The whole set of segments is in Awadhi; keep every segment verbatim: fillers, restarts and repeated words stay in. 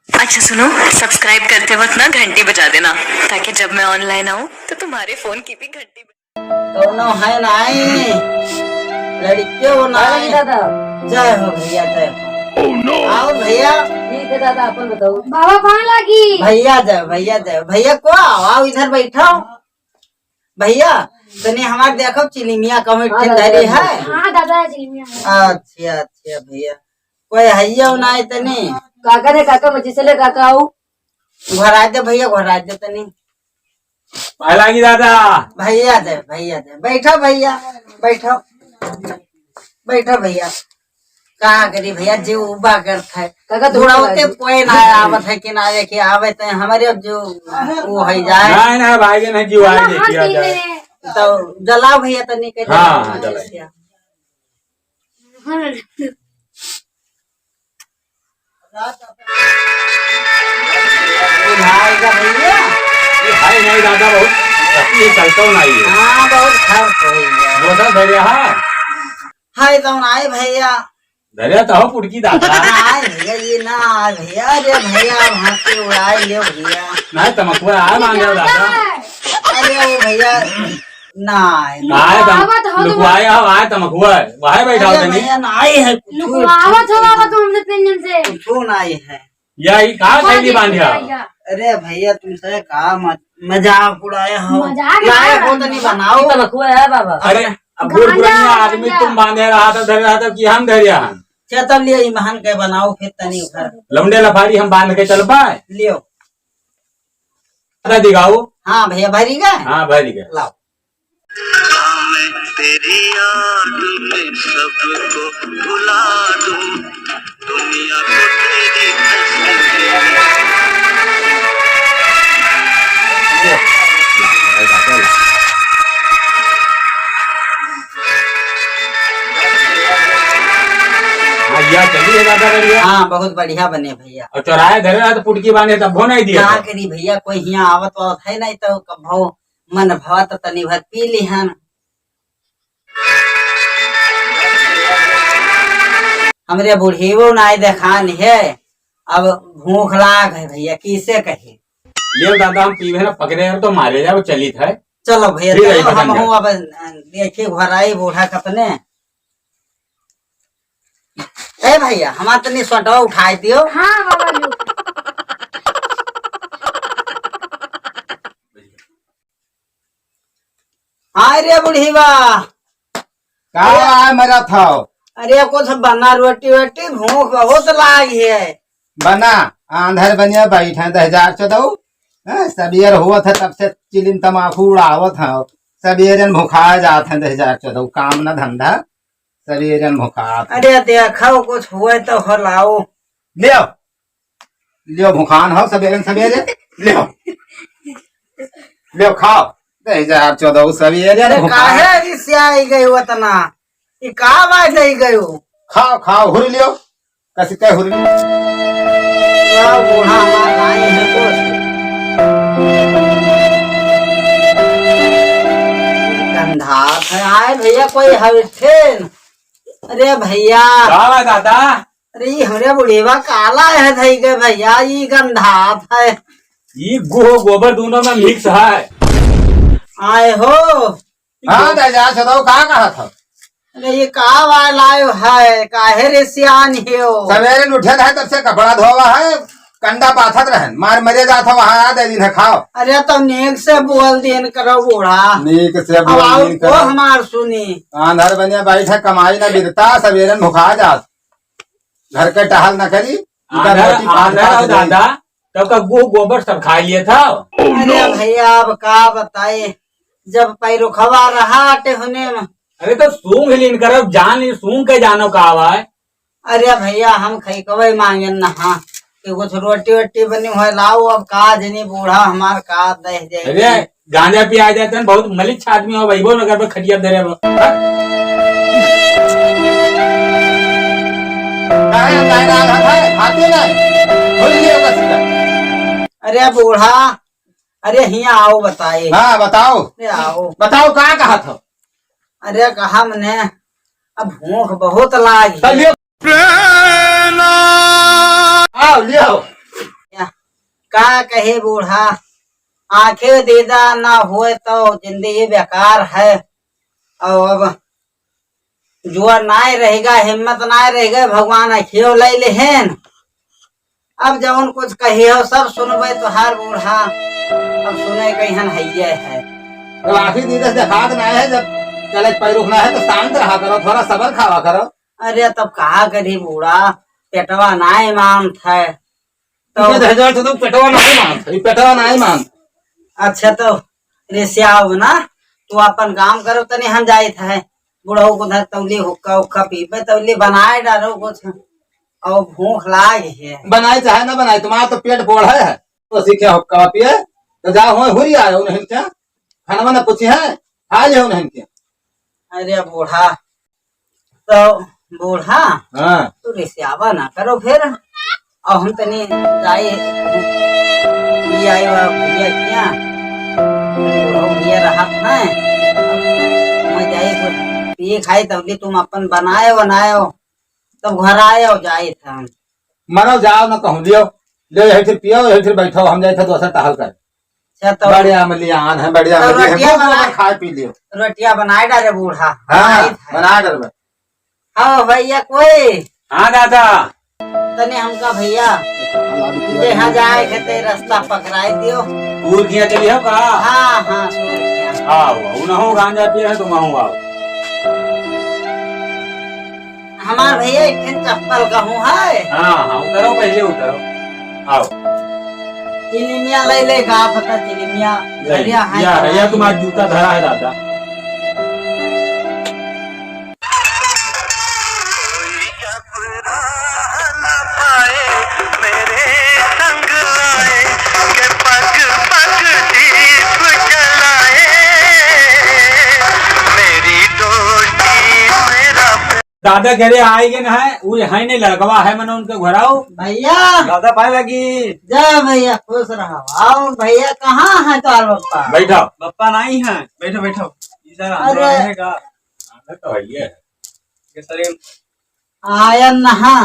अच्छा सुनो, सब्सक्राइब करते वक्त ना घंटी बजा देना, ताकि जब मैं ऑनलाइन आऊँ तो तुम्हारे फोन की भी घंटी बजे। कौनो है नाई, लड़कियों नाई। दादा। जय हो भैया, जय हो। आओ भैया। ठीक है दादा, अपन बताओ। बाबा पाँव लागी। भैया जय, भैया जय। भैया को आओ, आओ इधर बैठो। भैया, तनी हमार देखो, चिलिमिया कहूँ हाँ, ठे दादा, धरी दादा। है? हाँ, दादा, चिलिमिया है। अच्छा, अच्छा, भैया। कोई हइयो नाई तनी? काका ने, काका, मजी से ले, काका, आओ। घोराइ दे भैया, घोराइ दे तनी। पाँव लागी दादा। भैया दे, भैया दे। बैठो भैया, बैठो। बैठो भैया। का करी भैया, जीव उबा करत है। काका, तो बुढ़ौते कोई ना आवत है कि ना, ये कि आवे तो हमारे अब जो वो है जाए। नहीं, नहीं, भाई, नहीं, जीव आए, नहीं किया जाए। तो जलाओ भैया, तनी के हाँ, जलाओ। हाँ, जलाओ। बुझाएगा भैया। ये है नहीं दादा, बहुत सस्ती है, चलता नहीं है। हाँ, बहुत खर्च हो गया। मोटा भैया, हाँ। हाय तो आए भैया। धरे तो हो पुटकी दादा। आए भैया, ये ना आए भैया, अरे भैया, वहाँ से उड़ाए ले भैया। नहीं, तमकुआ आए मान जाओ दादा। अरे वो भैया, ना आए। आए तम-, लुकवाए हो, आए तमकुआ, वहाँ बैठा हो अरे तनी। भैया, ना आए है कुछ। लुकवावत हो बाबा, तुम हमने तीन दिन से। कुछ ना आए है। या ई का थैली बांधे हो? अरे भैया, तुमसे का म-, मजाक उड़ाए हो? मजाक लाए हो तो नहीं बनाओ। ई तमकुआ है बाबा। अरे, अब बूढ़ पुरानिया आदमी तुम बांधे रहा था, धरे रहा था कि हम धरे हम? चल तब लियो, ई महान के बनाओ फिर तनी घर। लौंडे लफारी हम बांध के चल पाए? लियो। दादा दिखाओ। हाँ भैया, भरी गए? हाँ, भरी गए। लाओ। मैं तेरी याद में सबको भुला दूं, दुनिया को तेरी तस्वीर। हाँ, या चली है दादा बढ़िया। हाँ, बहुत बढ़िया बने भैया। और चौराहे धरे रहा तो पुटकी बांधे तब भो नहीं दिया का था। करी भैया, कोई हियाँ आवत वावत है नहीं तो कब भो मन भवा तो तनी भर पी लिहन। हमरे बुढ़ियो नाई देखान है, अब भूख लाग है भैया, किसे कही? लियो दादा, हम पीबे ना, पकड़े हैं तो मारे जाओ, चलित है। चलो भैया, ठीक है, चलो, पकड़ हम लिया। हूँ अब, अ, देखिए घर आई बूढ़ा कतने। ए भैया, हमार तनी सोटवा उठाई दियो। हाँ, बाबा जी। हाय रे बुढ़ीवा। का अरे। आय मरत हौ? अरे कुछ बना रोटी वोटी, भूख बहुत लागी है। बना, आंधर बनिया बैठे दहिजार चोदऊ। हैं, सबेर होत है तब से चिलिम तमाकू उड़ावत है। सबेरन भुखा जात है दहिजार चोदऊ, काम न धंधा, सबेरन भुखात है। अरे देखो कुछ हुए तो हलाओ। लियो। लियो भुखान हो सबेरे सबेरे, लियो। लियो खाओ। दहिजार चोदऊ सबेरे अरे भुखान। काहे रिसियाई गयो उतना? ई का बात नहीं गयो? खाओ, खाओ, हुर लियो। कसी कह हुर लियो। या बूढ़ा हमार नाई है कुछ। गंधात है। आए भैया कोई हवे ठेन। अरे भैया। का बा दादा? अरे, ई हमरे बुढ़ेवा काला है धई के भैया, ई गंधात है। ई गुह गोबर दोनों में mix है। आए हो। हाँ, दहिजार चोदऊ, का कहत हो? अरे, ये का वाला लायो है? काहे रे सियान हो? सबेरे उठे है, तब से कपड़ा धोवा है, कंडा पाथत रहन, मार मरे जात हो, वहाँ आ दे दिन है, खाओ। अरे, तो नीक से बोल दिन करो बूढ़ा। नीक से अब बोल आओ दिन को करो। हमार सुनी। आंधर बनिया बैठे, कमाई ना बिरता, सबेरन भुखा जात। घर के टहल न करी, इधर आंधर, रोटी पानी आंधर खा और के जाई। दादा, तब का गो-, गोबर सब खा लिए था। अरे भैया, अब का बताए, जब पैरुखवा रहा आटे होने में। अरे तो सूंघ लीन करो, जान ली, सूंघ के जानो का आवा है। अरे भैया, हम खई कवे मांगेन ना, हाँ, कि कुछ रोटी वोटी बनी हुए लाओ, अब का जनी बूढ़ा हमार का दह जाए। अरे, गांजा पिया जाते हैं, बहुत मलिच्छ आदमी हो, वैभव नगर में खटिया धरे हो। काहे अंधारे रात है? आते नहीं। खोल दिए बस इधर। अरे बूढ़ा, अरे हियाँ आओ बताए। हाँ, बताओ। अरे आओ। बताओ, का कहा था? अरे कहा मने, अब भूख बहुत लागी। चलिए। आओ, ले आओ। का कहे बूढ़ा, आँखे दीदा ना होए तो जिंदगी बेकार है। और अब जुआ नाय रहेगा, हिम्मत नाय रहेगा, भगवान अखियो ले लेहेन। अब जौन कुछ कही हो सब सुनबे तोहार बूढ़ा, अब सुने कहिहन हइये है। तो आँखी दीदा से देखात नाय है, जब चले पैर उठना है तो शांत रहा करो, थोड़ा सबर खावा करो। अरे तब का करी बूढ़ा, पेटवा नाय मानत है। तो ये तो हजार तो तुम पेटवा नाय मानत, ये पेटवा नाय मानत। अच्छा तो रिसियाओ ना, तू अपन काम करो, तनी हम जाइत है। बुढ़ऊ को धर तौली हुक्का उक्का पीबे, तौली बनाए डारो कुछ, और भूख लाग है। बनाए चाहे ना बनाए, तुम्हारा तो पेट बोढ़ा है, तो सीखे हुक्का पिए, तो जा हो हुई आयो नहीं क्या, खाना वाना पूछी है, खा ले नहीं क्या। अरे बूढ़ा, तो बूढ़ा, हाँ। तू रिसियावा ना करो फिर। और हम तनी जाई, ये आई बा भैया क्या? बूढ़ा भैया रहत हैं। मैं जाई कुछ पिए खाई, तब भी तुम अपन बनायो, बनायो, तब घर आयो, जाई था। मरो जाओ ना कहूँ, लियो, ले यही फिर पियो, यही फिर बैठो, हम जाई था दोसर टहल कर। अच्छा, तो बढ़िया में लियान है, बढ़िया तो में लियान है। रोटियां खूब बना, खूब खाए पी लियो। रोटियां बनाए डारे बूढ़ा, हाँ, बनाए था। बना डारे। हाँ भैया, कोई हाँ दादा। तने हमका भैया, जहाँ जाए के ते रास्ता पकड़ाई दियो। दूर किया चली हो का? हाँ, हाँ, दूर किया। हाँ, वो उनहु गांजा पिए है, तुम आओ। हमार भैया एक ठन चप्पल कहूँ है। हाँ, हाँ, उतरो, पहले उतरो। आओ। चिलिमिया ले ले, का पता चिलिमिया ले, धरिया है या, कि या नहीं। तुम्हारा जूता धरा है दादा। दादा घरे आए गए ना है, वो है नहीं, लड़कवा है, मने उनके घर आओ। भैया। दादा पाए लगी। जय भैया, खुश रहो। आओ भैया, कहाँ है तोहार बप्पा? बैठो। बप्पा नहीं है, बैठो, बैठो। इधर अरे। आंदो रहेगा। आंदो तो है ये। ये सर, ये आयन नहा।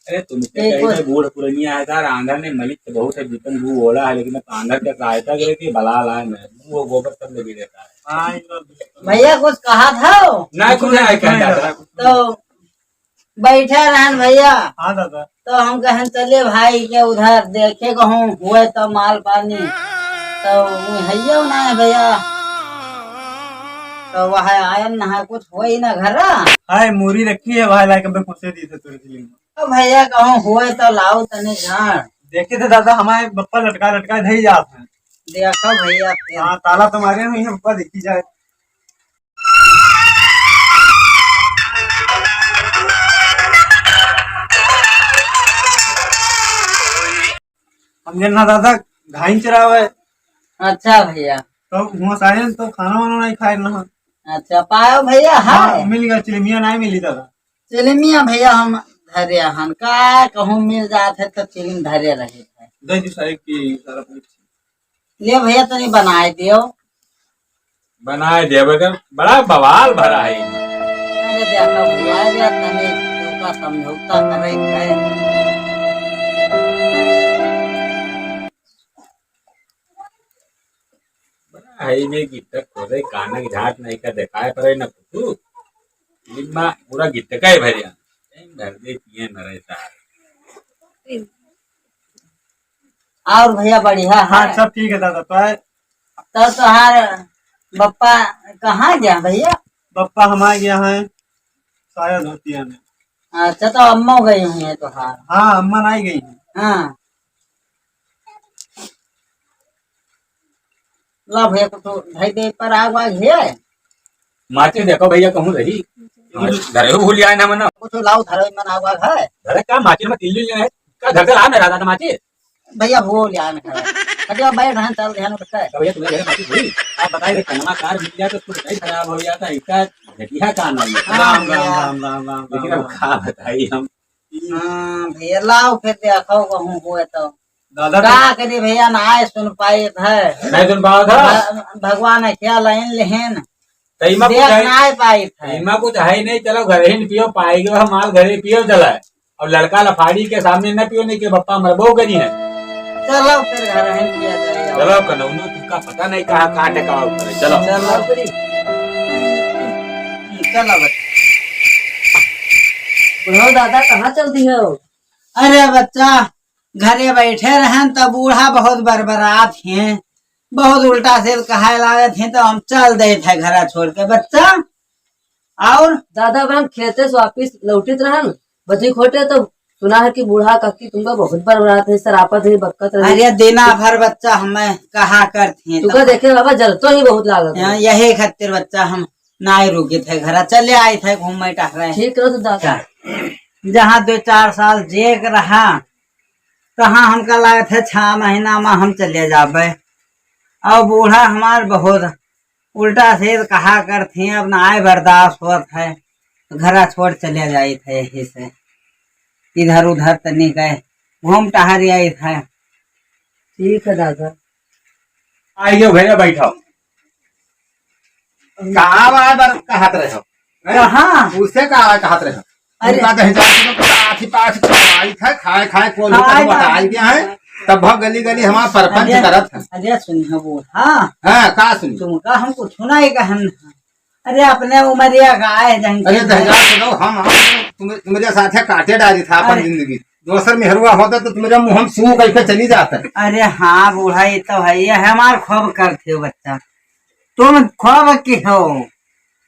अरे तुम तो ये कहीं कुछ से बूढ़ पुरनिया है यार, आंदर ने मलिक तो बहुत है, जितन वो ओला है, लेकिन अब आंदर के सहायता करे कि बला लाए मैं, वो गोबर सब लगी रहता है। हाँ, ये तो भैया कुछ कहा था? ना, कुछ नहीं कहता था। तो बैठे रहन भैया। हाँ दादा। तो हम कहन चले भाई के उधर देखे कहूँ हुए तो माल पानी, तो वो हइयो ना है भैया। तो वह आयन ना है, कुछ होई ना घर। हाय, मूरी रखी है भाई, लाइक अबे कुछ दे दे तोरे के लिए। तो भैया कहूँ हुए तो लाओ तने झाड़। देखे थे दादा, हमारे बप्पा लटका लटका धई जात हैं। देखो भैया फिर। हाँ, ताला तो मारे हुई है बप्पा, देखी जाए। हम जे ना दादा घाइन चरावे। अच्छा भैया। तो हुआ सारे तो खाना वाना नहीं खाए ना। अच्छा, पायो भैया, हाँ, हाय। मिल गया, चिलमिया नहीं मिली दादा। चिलमिया भैया हम धरे हन, का कहूँ मिल जात है तो चिलम धरे रहे है। दे जी सारे की सारा पूछ। ले भैया, तनी बनाए दियो। बनाए दियो, बगैर बड़ा बवाल भरा है। अरे देखो भैया, ये तनी का समझौता करे है। बड़ा है में गिट्टा खोदे, कानक झाट नहीं का देखाए पड़े ना कुछ। इनमा पूरा गिट्टा का ही भरिया। टाइम भर दे पिए न रहता। और भैया बढ़िया है? हाँ, सब ठीक है दादा। तो है? तो तोहार बप्पा कहाँ गया भैया? बप्पा हमारे गया है, शायद होती है। अच्छा, तो अम्मा गई हुई है तोहार? हाँ, अम्मा नहीं गई है। हाँ। ला भैया, कुछ धई दे पर आग वाग है? माचिस देखो भैया, कहूँ रही। माचिस धरे हो, भूल आए ना मना। कुछ लाओ, धरे मन आग वाग है? धरे का माचिस में तिल्ली ले है? का घर से आ मेरा दादा माचिस? भैया, भूल आए ना। अरे बैठ रहन, चल रहन, उठ के। तो भैया, तुम्हें घर माचिस भूल? आप बताइए, कनमा कार मिल जाए तो कुछ नहीं खराब हो जाता, इसका घटिया काम है ये। हाँ, राम, राम, भैया। राम, राम, राम, लेकिन राम, अब राम। का बताई हम? हाँ, भैया, लाओ फिर देखो कहूँ हुए तो। दादा का तो करी भैया, ना आए सुन पाए है। नहीं सुन पाओ था? भ-, भगवान है क्या लाइन लेहन? तो इमा कुछ देख है, ना आए पाए है। इमा कुछ है नहीं, चलो घर ही न पियो, पाएगी वह माल घरे पियो चला है। और लड़का लफाड़ी के सामने न पियो, नहीं कि बप्पा मरबो करी है। चलो फिर घर है किया जाएगा। चलो कनौनो तुमका पता नहीं कहाँ काटे का ऊपर है। चलो। चलो। चलो बच्चा। बुढ़ऊ दादा कहाँ चल दिहे हो? अरे बच्चा, घरे बैठे रहन त बूढ़ा बहुत बरबरात हैं, बहुत उल्टा सीधा कहाए लागत हैं, तो हम चल देत है घरा छोड़ के बच्चा। और दादा बहन खेते से वापिस लौटित रहन, बजी खोटे तो सुना है कि बूढ़ा काकी तुमका बहुत बरबरात है, सरापत है, बक्कत रहे। अरे दिना भर बच्चा हमें कहा करती हैं तुमका तो देखे बाबा जल तो ही बहुत लागत है। हाँ, यही खातिर बच्चा हम नाय रुकित है घरा, चले आइत है घूमे टहरे। ठीक करो तो दादा। जहाँ दो चार साल जेक रहा, तहाँ हमका लागत है छह महीना में हम चले जाबे। और बूढ़ा हमार बहुत उल्टा सीधा कहा करती हैं, अब नाय बर्दाश्त होत है, घरा छोड़ चले जाइत है। यही से इधर उधर तनी गए घूम टहर आइत है। ठीक है दादा। आइए भैया बैठो। कहाँ बार बार कहत रहे हो? हैं? कहाँ? उसे कहाँ कहत रहे हो? अरे। उनका दहेजा के तो आठी पाठ खवाई था, खाए खाए कोल खाए होकर खाए। बताई दिया है। तब भग गली गली हमारा परपंच अरे, करत है। अरे सुनिए वो, हाँ। हाँ, का सुनिए? तुमका हम कुछ ना ही कहन। अरे अपने उमरिया का आए जंग अरे के दहेजा के दो, हम, हम तुम, तुम्हारे साथ है काटे डारी था अपन अरे। जिंदगी। दोसर मेहरुआ होता तो तुम्हारे मुंह हम सू करके चली जाता। अरे हाँ बूढ़ा, ये तो है, ये हमार खूब करते हो बच्चा, तुम खूब की हो,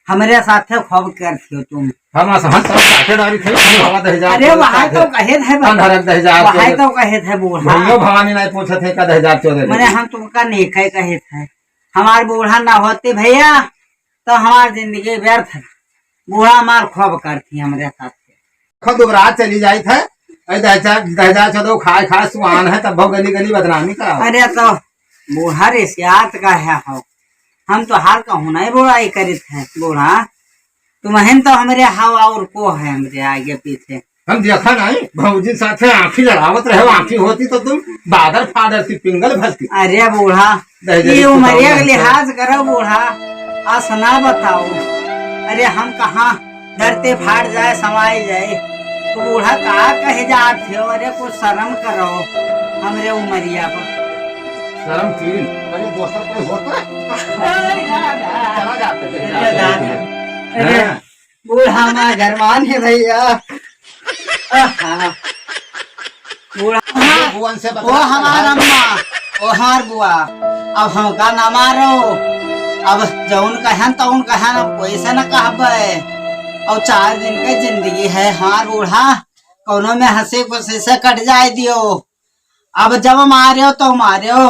हमरे साथे खूब करते हो तुम। हम असहन सब काटे डारी थे, हम हवा दहेजा अरे के वहाँ साथे। तो कहे थे बच्चा, अंधारा दहेजा वहाँ के। तो कहे थे बूढ़ा। भैया भवानी नहीं पूछत है का दहेजा चोदे मने दे। हम तुमका नेके कहे थे, हमार बूढ़ा ना होते भैया तो हमार जिंदगी व्यर्थ है। बूढ़ा मार खूब करती हमरे साथ। खुद दुबरा चली जाई थे, ऐ दहेजा, दहेजा चोदो खाए खाए सुहान है, तब गली गली बदनामी कराओ। अरे तो बूढ़ा रे सियात का है हो, हम तो हार कहूँ नहीं बुराई करित है बूढ़ा, तुमहिन तो हमरे हवा और को है हमरे आगे पीछे। हम देखा नहीं, भौजी साथे आँखी लड़ावत रहे, आँखी होती तो तुम बादल फादर की पिंगल भरती। अरे बूढ़ा, दहेज ये की उमरिया के पुतौल लिहाज करो बूढ़ा, आस ना बताओ। अरे हम कहाँ धरती फाट जाए, समाई जाए, तो बूढ़ा का कहे जात हो? अरे कुछ शर्म करो, हमरे उमरिया पर। शर्म की? अरे दोसर कोई होता? अरे दादा। चला जाते हैं। अरे दादा। अरे हाँ। बूढ़ा माँ घरमान है भैया। आहा। बूढ़ा वो बुअन से वो बता। हमार अम्मा, वो हमार बुआ। अब हमका ना मारो। अब जौन कहन तौन कहन, अब कोई से न कहबे। और चार दिन के जिंदगी है हमार बूढ़ा, कौनो में हंसी खुशी से कट जाए दियो। अब जब मार्यो तो मार्यो,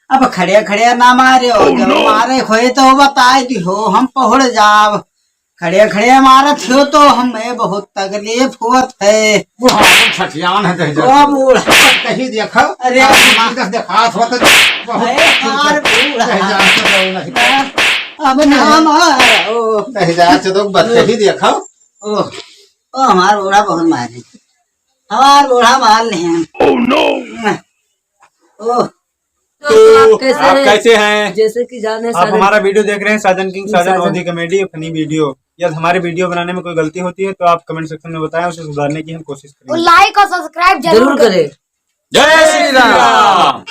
अब खड़े खड़े ना मार्यो। Oh, जब no! मारे खोए तो बताए दियो, हम पहुड़ जाब। खड़े खड़े मारत हो तो हमें बहुत तकलीफ होत है। बुढ़ापन छठियान है दहेजा ओ के। बूढ़ा। कहीं देखो, अरे। आप हमारे दस देखात हो तो बहुत अरे यार बूढ़ा। दहेजा के दौड़ नहीं। अब ना मारो। दहेजा के तो बच्चे ही देखो। ओ, ओ हमार बूढ़ा बहुत मारे। हमार बूढ़ा मार नहीं। Oh no! ओ। तो आप कैसे आप हैं? कैसे हैं? जैसे कि जाने आप साजन हमारा वीडियो देख रहे हैं, साजन किंग, साजन साजन। अवधी कॉमेडी, फनी वीडियो। यदि हमारे वीडियो बनाने में कोई गलती होती है तो आप कमेंट सेक्शन में बताएं, उसे सुधारने की हम कोशिश करेंगे। लाइक और सब्सक्राइब जरूर जरूर करें। करें। जय श्री राम।